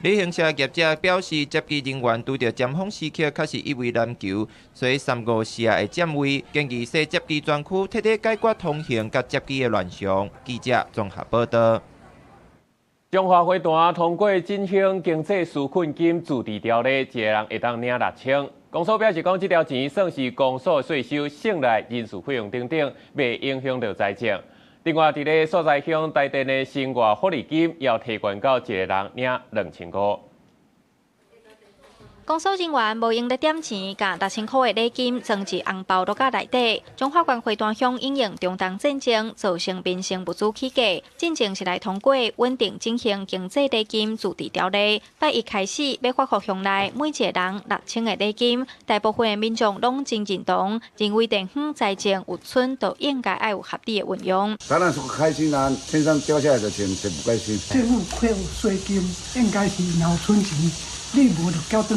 旅行社業者表示，接機人員拄著尖峰時刻，確實一位難求，所以三五四會佔位，建議設接機專區，徹底解決通行佮接機的亂象。記者綜合報導。彰化花壇通過振興經濟紓困金自治條例，一个人會當領6000。公所表示講，這條錢算是公所稅收省來人事費用等等，袂影響著財政。另外，佇咧所在鄉台電的生活福利金，要提懸到一個人領2500。公所人員無閒咧點錢，共6000箍的禮金裝佇紅包袋仔內底。彰化縣花壇鄉因應中東戰爭造成民生物資起價，進前是來通過穩定振興經濟禮金自治條例，拜一開始欲發予鄉內每一个人6000的禮金，大部分的民眾攏真認同，認為地方財政有剩，就應該愛有合理的運用。當然是開心啦，天上掉下來的錢，誰不開心？政府扣稅金應該是然後存錢。你無就繳轉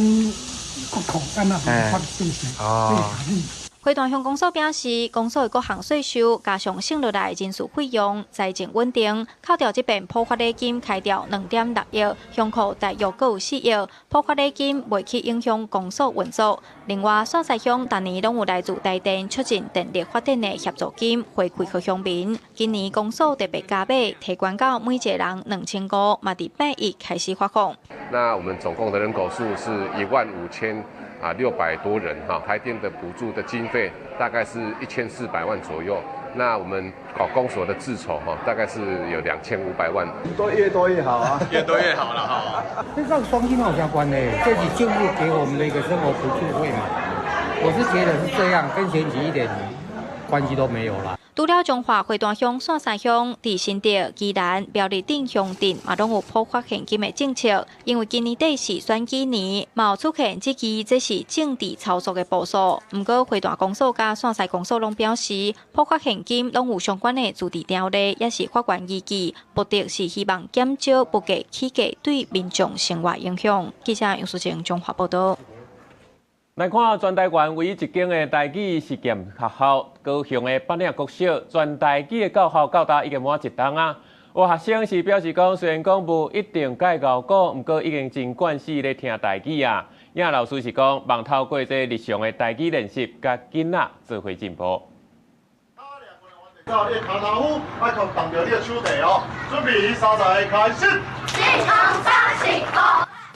國庫，按呢無法稅稅，這是合理。花壇鄉公所表示，公所的各項稅收加上省落來人事費用，財政穩定。扣掉這遍普發禮金開掉2.6億，鄉庫大約閣有4億。普發禮金袂去影響公所運作。另外，所在鄉逐年攏有來自台電促進電力發展的協助金回饋予鄉民。今年公所特別加碼，提懸到每一个人2500，嘛佇拜一開始發放。那我們總共的人口數是15600多人哈，台電的補助的經費大概是1400萬左右。那我們搞公所的自籌哈，大概是有2500萬。多越多越好啊，越多越好了哈。這跟雙金有相關的，這是政府給我們的一個生活補助費嘛。我是覺得是這樣，跟選舉一點關係都沒有啦。除了彰化花壇鄉、線西鄉、佇新竹、宜蘭、苗栗等鄉鎮，嘛攏有普發現金的政策。因為今年底是選舉年，嘛有出現質疑這是政治操作的步數。毋過花壇公所佮線西公所攏表示，普發現金攏有相關的自治條例，也是法源依據，目的是希望減少物價起價對民眾生活影響。記者楊淑靜彰化報導。來看全台灣唯一一間的台語實驗學校，高雄的北嶺國小，全台語的教學到今已經滿一冬啊。有學生是表示講，雖然講無一定會𠢕講，毋過已經真慣勢咧聽台語啊。葉老師是講，望透過這日常的台語練習，共囡仔做伙進步。你的跤頭趺愛動著你的手臂哦，準備三十開始。一、二、三、四、五。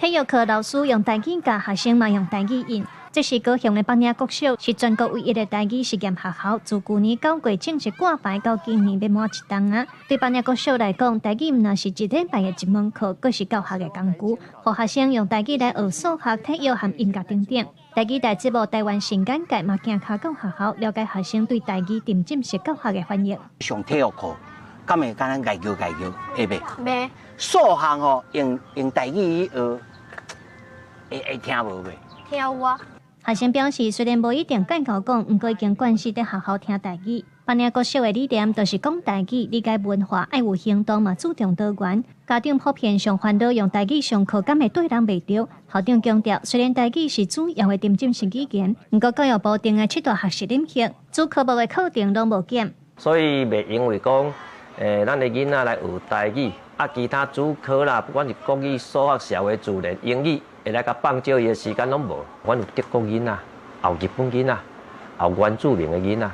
體育課老師用台語教學生，嘛用台語應。這是高雄的北嶺國小，是全國唯一的台語實驗學校。自舊年9月正式掛牌到今年欲滿一冬啊。對北嶺國小來講，台語毋但是一禮拜的一門課，閣是教學的工具，予學生用台語來學數學、體育和音樂等等。台語台節目《台灣新眼界》嘛行跤到學校，了解學生對台語沉浸式教學的反應。上體育課，敢會敢若𠢕叫𠢕叫，會袂？袂。數學吼，用台語去學，會聽無袂？聽有啊。學生表示，雖然無一定會𠢕講，毋過已經慣勢佇學校聽台語。北嶺國小的理念就是講台語，理解文化，愛有行動嘛，注重多元。家長普遍上煩惱用台語上課，敢會對人袂著？校長強調，雖然台語是主要的沉浸式語言，毋過教育部定的七大學習領域，主科目的課程攏無減。所以袂因為講，咱的囡仔來學台語，啊，其他主科啦，不管是國語、數學、社會、自然、英語，會來共放少伊的時間攏無。阮有德國囡仔，也有日本囡仔，也有原住民的囡仔。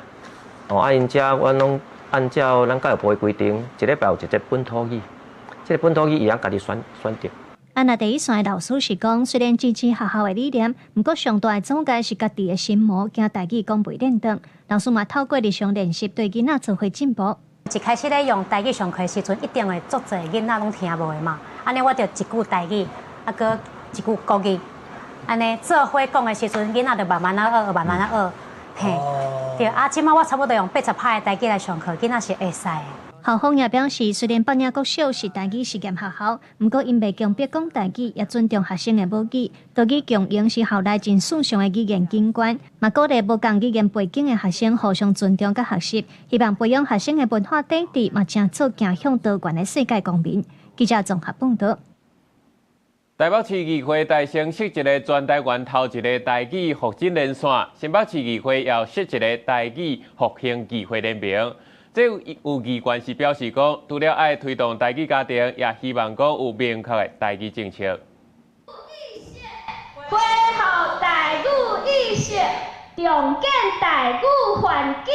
哦，啊，𪜶遮阮攏按照咱教育部的規定，一禮拜有一節本土語，這個本土語伊通家己選擇。啊，若第一線的老師是講，雖然支持學校的理念，毋過上大的阻礙是家己的心魔，驚台語講袂輪轉。老師嘛透過日常練習，對囡仔做伙進步。一開始咧用台語上課的時陣，一定會足濟囡仔攏聽無的嘛。按呢我就一句台語，啊閣一句國語，按呢做伙講的時陣，囡仔就慢慢仔學，慢慢仔學。嘿，對啊，這馬我差不多用80%的台語來上課，囡仔是會使的。校方也表示，雖然北嶺國小是台語實驗學校，毋過𪜶袂強迫講台語，也尊重學生的母語。多語共融是校內真時尚的語言景觀，嘛鼓勵無仝語言背景的學生互相尊重佮學習，希望培養學生的文化底蘊，嘛成做走向多元的世界公民。記者綜合報導。台北市議會代先設一个全台灣頭一个台語復振連線，新北市議會也設一个台語復興議會聯盟。這有議員是表示講，除了愛推動台語家庭，也希望講有明確的台語政策。恢復台語意識，重建台語環境。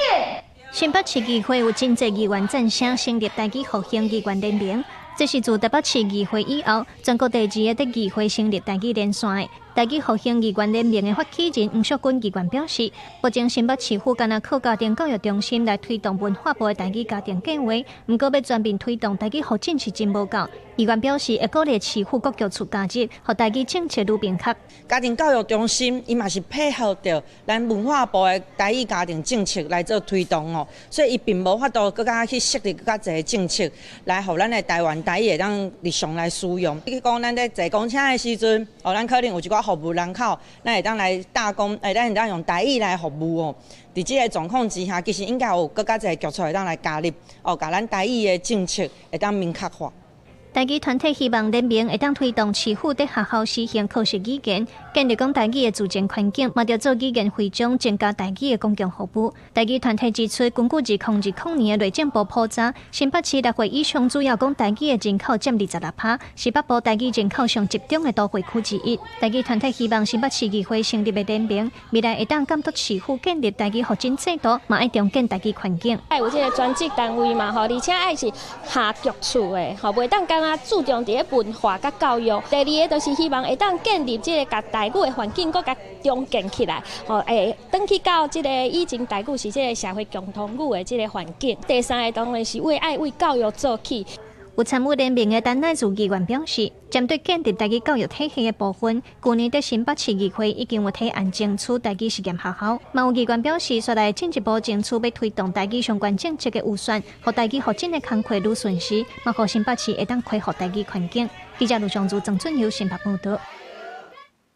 新北市議會有真濟議員贊聲成立台語復興議員聯盟。這是自台北市議會以後，全國第二个佇議會成立台語連線的。台語復興議員聯盟的發起人黃淑君議員表示，目前新北市府干焦靠家庭教育中心來推動文化部的台語家庭計劃，毋過欲全面推動台語發展是真無夠。議員表示，會鼓勵市府各局處加入，予台語政策愈明確。家庭教育中心伊嘛是配合著咱文化部的台語家庭政策來做推動哦，所以伊並無法度閣較去設立閣較濟政策來予咱的台灣台語會當日常來使用。比如講，咱咧坐公車的時陣，哦，咱可能有一寡服務人口，咱會當來搭公，咱會當用台語來服務哦。佇這个狀況之下，其實應該有閣較濟局處會當來加入，哦，共咱台語的政策會當明確化。台語團體希望聯盟會當推動市府佇學校實行課實語言，建立講台語的自然環境，嘛著做語言徽章，增加台語的公共服務。台語團體指出，根據2020年的內政部普查，新北市6歲以上主要講台語的人口佔26%，是北部台語人口上集中的都會區之一。台語團體希望新北市議會成立的聯盟，未來會當監督市府建立台語發展制度，嘛愛重建台語環境。愛有這个專職單位嘛，吼，而且愛是下局處的，吼，袂當干焦注重佇咧文化佮教育。第二个就是希望會當建立這个共台語的環境，閣共重建起來，吼，會轉去到這个以前台語是這个社會共同語的這个環境。第三个當然是為愛為教育做起。有參與聯盟的陳乃如議員表示，針對建立台語教育體系的部分，舊年佇新北市議會已經有提案爭取台語實驗學校。嘛有議員表示，紲來進一步爭取欲推動台語相關政策的預算，予台語發展的工課愈順勢，嘛予新北市會當恢復台語環境。記者盧尚如、曾俊友新北報導。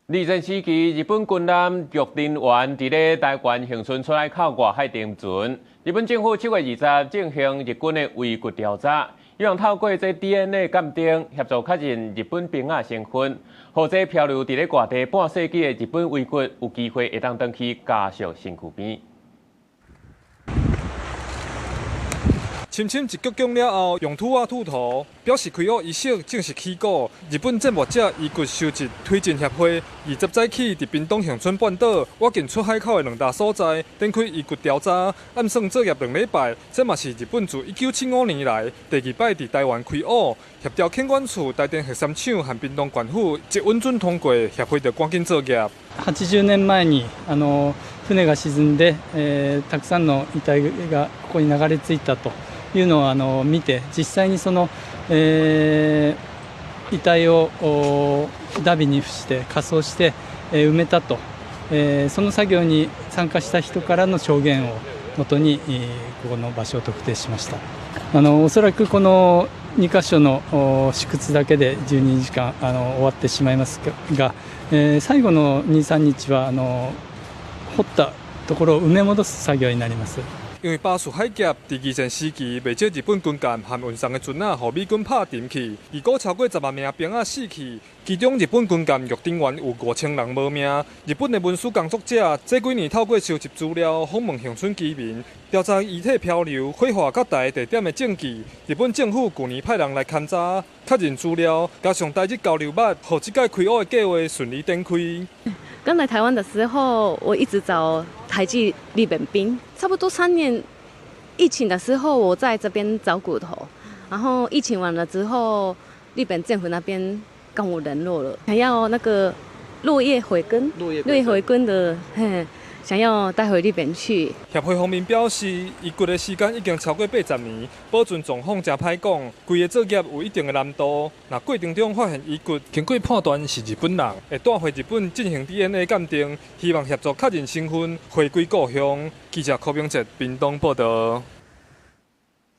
二戰時期，日本軍艦玉林丸佇咧台灣恆春出海口外海沉船。日本政府7月20進行日軍的遺骨調查，希望透過這 DNA 鑑定，協助確認日本兵仔身份，予這漂流佇咧外地半世紀的日本遺骨有機會會當轉去家屬身軀邊。深深一鞠躬了後，用土仔吐塗，表示開挖儀式正式起鼓。日本戰沒者遺骨收集推進協會20早起佇屏東恆春半島倚近出海口的兩大所在展開遺骨調查，按算作業2禮拜。這嘛是日本自1975年來第二擺佇台灣開挖。協調遣管處、台電核三廠和屏東縣府一允准通過，協會就趕緊作業。 80年前に船が沈んで、たくさんの遺体がここに流れ着いたというのを見て、実際にその、遺体をダビに付して火葬して、埋めたと、その作業に参加した人からの証言をもとに、ここの場所を特定しました。おそらくこの2箇所の試掘だけで12時間終わってしまいますが、最後の2、3日は掘ったところを埋め戻す作業になります。因為巴士海峽佇二戰時期，袂少日本軍艦和運送的船仔，予美軍拍沉去，預估超過10萬名兵仔死去。其中日本軍艦玉鼎丸有5000人無命。日本的文史工作者這幾年透過收集資料，訪問恆春居民，調查遺體漂流、火化佮台地點的證據。日本政府舊年派人來勘查，確認資料，加上台日交流捌，予這屆開挖的計劃順利展開。剛來台灣的時候，我一直找台籍日本兵，差不多3年。疫情的時候，我在這邊找骨頭，然後疫情完了之後，日本政府那邊跟我聯絡了，想要那個落葉回根，落葉回根的，嘿，想要帶回日本去。協會方面表示，遺骨的時間已經超過80年，保存狀況誠歹講，規个作業有一定的難度。若過程中發現遺骨，經過判斷是日本人，會帶回日本進行 DNA 鑑定，希望協助確認身份，回歸故鄉。記者柯明哲屏東報道。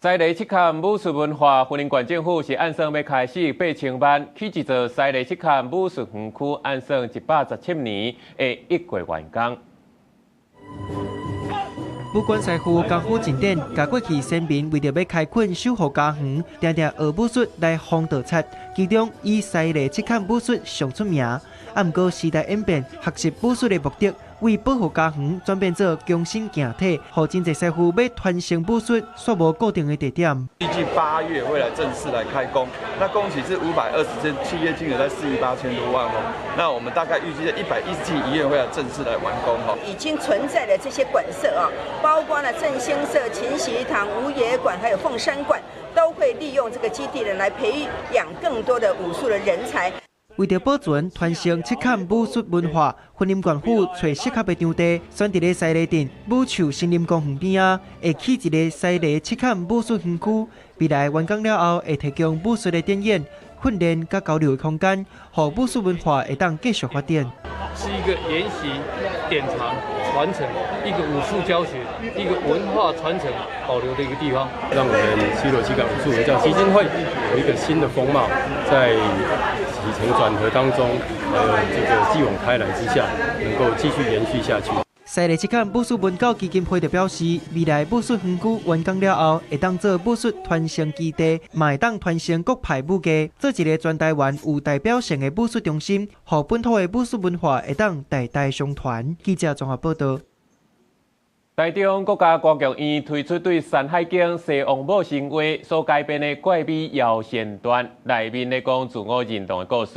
西螺赤崁武術文化，雲林縣政府是按算欲開始8000萬起一座西螺赤崁武術園區，按算117年會一過完工。武館師傅功夫真頂，共過去先民為著欲開墾守護家園，定定學武術來防盜賊。其中以西螺赤崁武術上出名。啊，毋過時代演變，學習武術的目的為保護家園，轉變做強身健體，予真濟師傅欲傳承武術，煞無固定的地點。預計8月會來正式來開工，那工期是520天，契約金額在4億8千多萬哦。那我們大概預計在117月會來正式來完工哦。已經存在的這些館舍啊，包括了振興社、勤習堂、吳野館，還有鳳山館，都會利用這個基地呢，來培養更多的武術的人才。為著保存傳承赤崁武術文化，雲林縣府揣適合的場地，選佇咧西螺鎮武樹森林公園邊仔，會起一个西螺赤崁武術園區。未來完工了後，會提供武術的展演、訓練佮交流的空間，予武術文化會當繼續發展。是一個研習、典藏、傳承，一個武術教學、一個文化傳承保留的一個地方。讓我們西螺七港武術文教基金會有一個新的風貌，在起承轉合當中，還有這個繼往開來之下，能夠繼續延續下去。西螺赤崁武術文教基金會就表示，未來武術園區完工了後，會當做武術傳承基地，嘛會當傳承各派武藝，做一个全台灣有代表性的武術中心，予本土的武術文化會當代代相傳。記者綜合報導。台中國家歌劇院推出對《山海經》西王母神話所改編的怪美妖仙傳，內面咧講自我認同的故事。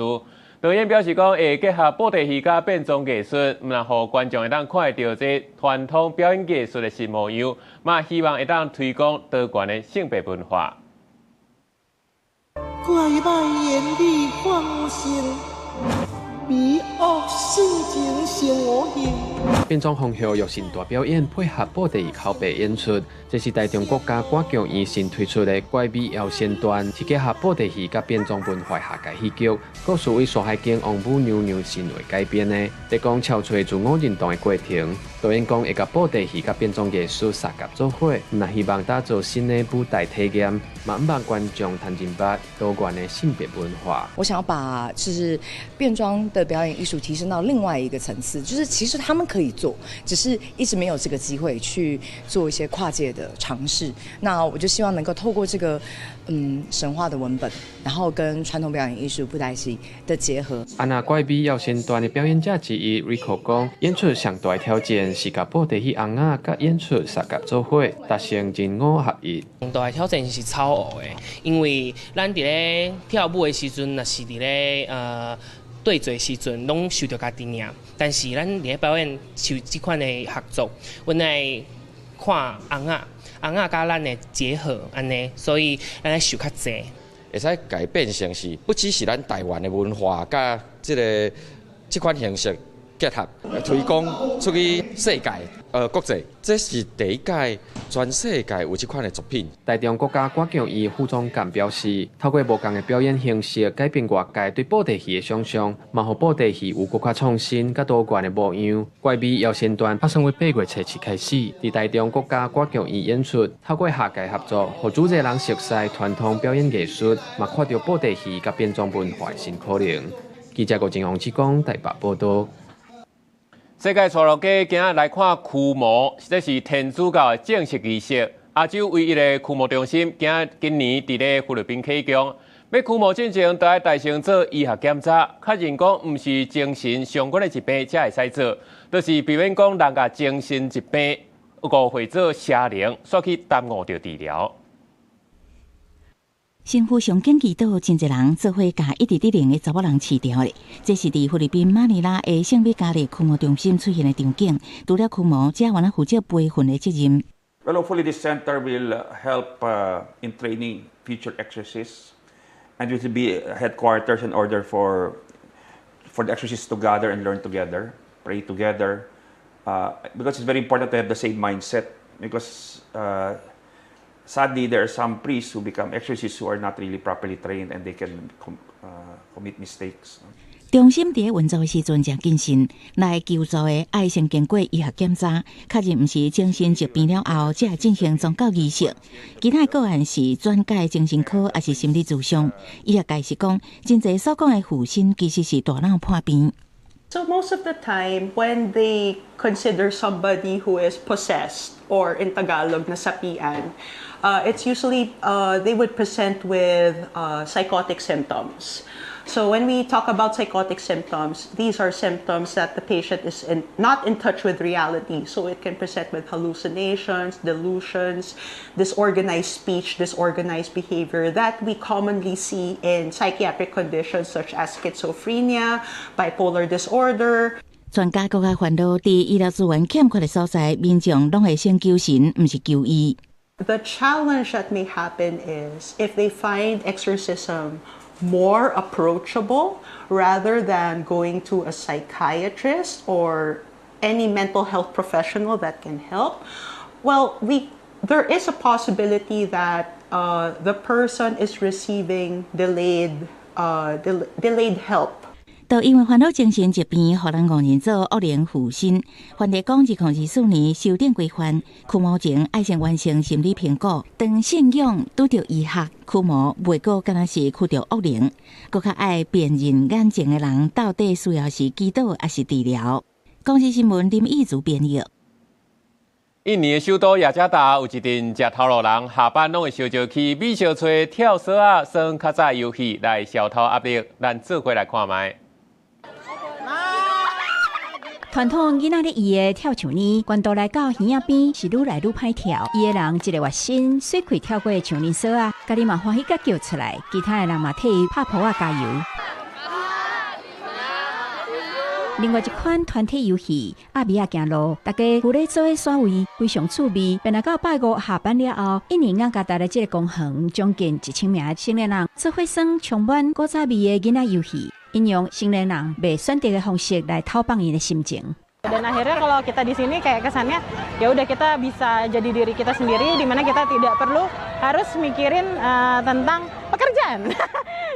導演表示講，會結合布袋戲佮變裝藝術，毋但予觀眾會當看會著這傳統表演藝術的新模樣，嘛希望會當推廣多元的性別文化。怪莫言語放心，美惡性情成無形。變裝皇后玉神大表演配合布袋戲口白演出，這是台中國家歌劇院新推出的怪美妖仙傳，是結合布袋戲佮變裝文化下界戲劇，故事為山海經王母娘娘神話改編的，咧講超出自我認同的過程。導演講會共布袋戲佮變裝藝術相結做伙，若希望打造新的舞台體驗，嘛向望觀眾通認捌多元的性別文化。我想要把就是變裝的表演藝術提升到另外一個層次，就是其實他們可以做，只是一直沒有這個機會去做一些跨界的嘗試。那我就希望能夠透過這個神話的文本，然後跟傳統表演藝術布袋戲的結合。啊，那怪美妖仙傳的表演者之一 Rico 講，演出上大的挑戰是共布袋戲尪仔佮演出相結做伙，達成人我合一。上大的挑戰是草學的，因為咱佇咧跳舞的時陣，若是佇咧對做時陣，攏受著家己爾。但是咱佇咧表演像這款的合作，阮愛看尪仔，尪仔佮咱的結合按呢，所以咱愛受較濟。會使改變成是，不只是咱台灣的文化，佮這个這款形式結合，推廣出去世界，國際，這是第一屆全世界有這款的作品。台中國家歌劇院副總監表示，透過無仝的表演形式，改變外界對布袋戲的想像，嘛予布袋戲有閣較創新、佮多元的模樣。怪美妖仙傳拍算於8月初7開始，佇台中國家歌劇院演出，透過下界合作，予愈濟人熟悉傳統表演藝術，嘛看著布袋戲佮變裝文化的新可能。記者郭正宏志講台北報導。世界帶落家今仔來看驅魔，這是天主教的正式儀式。亞洲唯一的驅魔中心，今仔今年佇咧菲律賓啟工。欲驅魔進前，都愛代先做醫學檢查，確認講毋是精神相關的疾病才會使做，就是避免講人共精神疾病誤會做邪靈，煞去耽誤著治療。神父上緊祈禱，真濟人做伙共一直佇靈的查某人飼牢咧。這是佇菲律賓馬尼拉的聖米迦勒驅魔中心出現的場景。除了驅魔，這還負責培訓的責任。 Well, hopefully this center will help in training future exorcists, and it will be headquarters in order for the exorcists to gather and learn together, pray together, because it's very important to have the same mindset. Because sadly, there are some priests who become exorcists who are not really properly trained and they can commit mistakes. 中心佇咧運作的時陣誠謹慎，來求助的愛先經過醫學檢查，確認毋是精神疾病了後，才會進行宗教儀式。其他的個案是轉介精神科，抑是心理諮商。醫學界是講，真濟所講的附身其實是大腦破病。 So most of the time, when they consider somebody who is possessed, or in Tagalog, nasapian, it's usually they would present with psychotic symptoms. So when we talk about psychotic symptoms, these are symptoms that the patient is not in touch with reality. So it can present with hallucinations, delusions, disorganized speech, disorganized behavior that we commonly see in psychiatric conditions such as schizophrenia, bipolar disorder. 專家閣較煩惱，佇醫療資源欠缺的所在，民眾攏會先求神，毋是求醫。The challenge that may happen is if they find exorcism more approachable rather than going to a psychiatrist or any mental health professional that can help, well, there is a possibility that the person is receiving delayed help. 就因為煩惱精神疾病，予人誤認做惡靈附身。梵蒂岡2024年修訂規範，驅魔前愛先完成心理評估。當信仰拄著醫學驅魔，袂閣敢若是驅著惡靈，閣較愛辨認眼前的人到底需要是祈禱抑是治療。公視新聞林義祖編譯。印尼的首都雅加達有一陣食頭路人下班攏會相招去米燒炊跳索仔、耍較早遊戲來消除壓力。咱做伙來看覓。傳統囡仔咧伊的跳樹呢，懸度來到耳仔邊是愈來愈歹跳。伊的人一个熱身，媠氣跳過樹林索仔，家己嘛歡喜甲叫出來，其他的人嘛替伊拍噗仔加油。另外一款團體遊戲，鴨米仔行路，大家聚咧做伙耍位，非常趣味。變來到拜五下班了後，印尼雅加達的這个公園，將近1000名成年人做伙耍充滿古早味的囡仔遊戲，𪜶用成年人袂選擇的方式來透放𪜶的心情。 Dan akhirnya kalau kita di sini kayak kesannya ya udah kita bisa jadi diri kita sendiri, di mana kita tidak perlu harus mikirin tentang pekerjaan.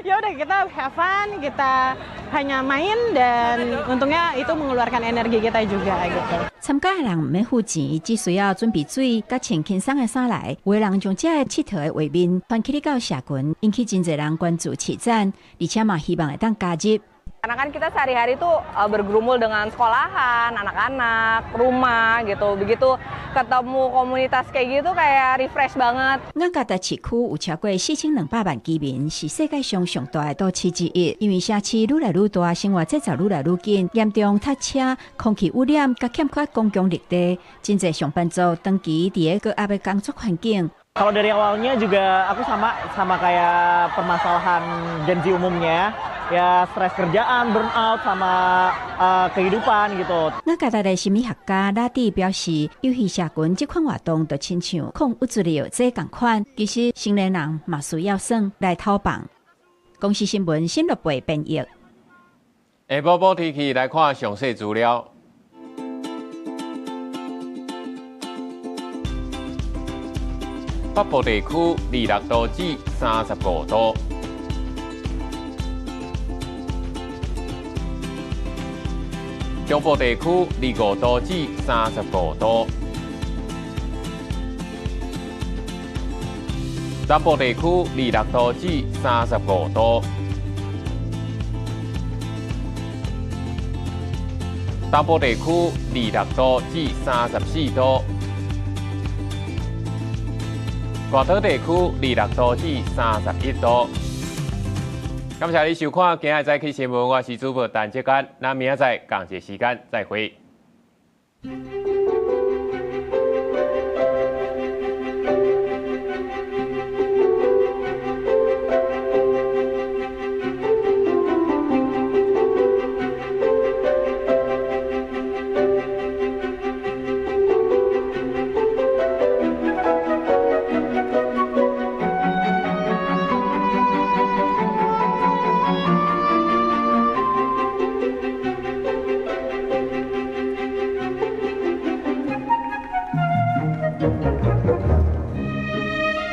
Ya udah kita have fun, kita hanya main dan untungnya itu mengeluarkan energi kita juga gitu. 參加的人毋免付錢，只需要準備水，佮穿輕鬆的衫來。有的人將這个𨑨迌的畫面傳起到社群，引起真濟人關注市展，而且嘛希望會當加入。 Karena kan kita sehari-hari tuh bergumul dengan sekolahan, anak-anak, rumah gitu. Begitu ketemu komunitas kayak gitu kayak refresh banget. 雅加達市區有超過4200萬居民，是世界上上大的都市之一。因為城市愈來愈大，生活節奏愈來愈緊，嚴重塞車、空氣污染，佮欠缺公共綠地，真濟上班族長期佇咧高壓的工作環境。 Kalau dari awalnya juga aku sama sama kayak permasalahan Gen Z umumnya, ya stres kerjaan, burnout sama kehidupan gitu. 雅加達的心理學家拉蒂表示，遊戲社群這款活動就親像抗鬱症藥劑仝款，其實成年人嘛需要耍來透放。公視新聞新樂貝編譯。下晡報天氣來看詳細資料。北部地區26度至35度，中部地區25度至35度，南部地區26度至35度，東部地區26度至34度。外島地區26度至31度。感謝你收看今日早起新聞，我是主播陳志剛，咱明仔載仝一個時間再會。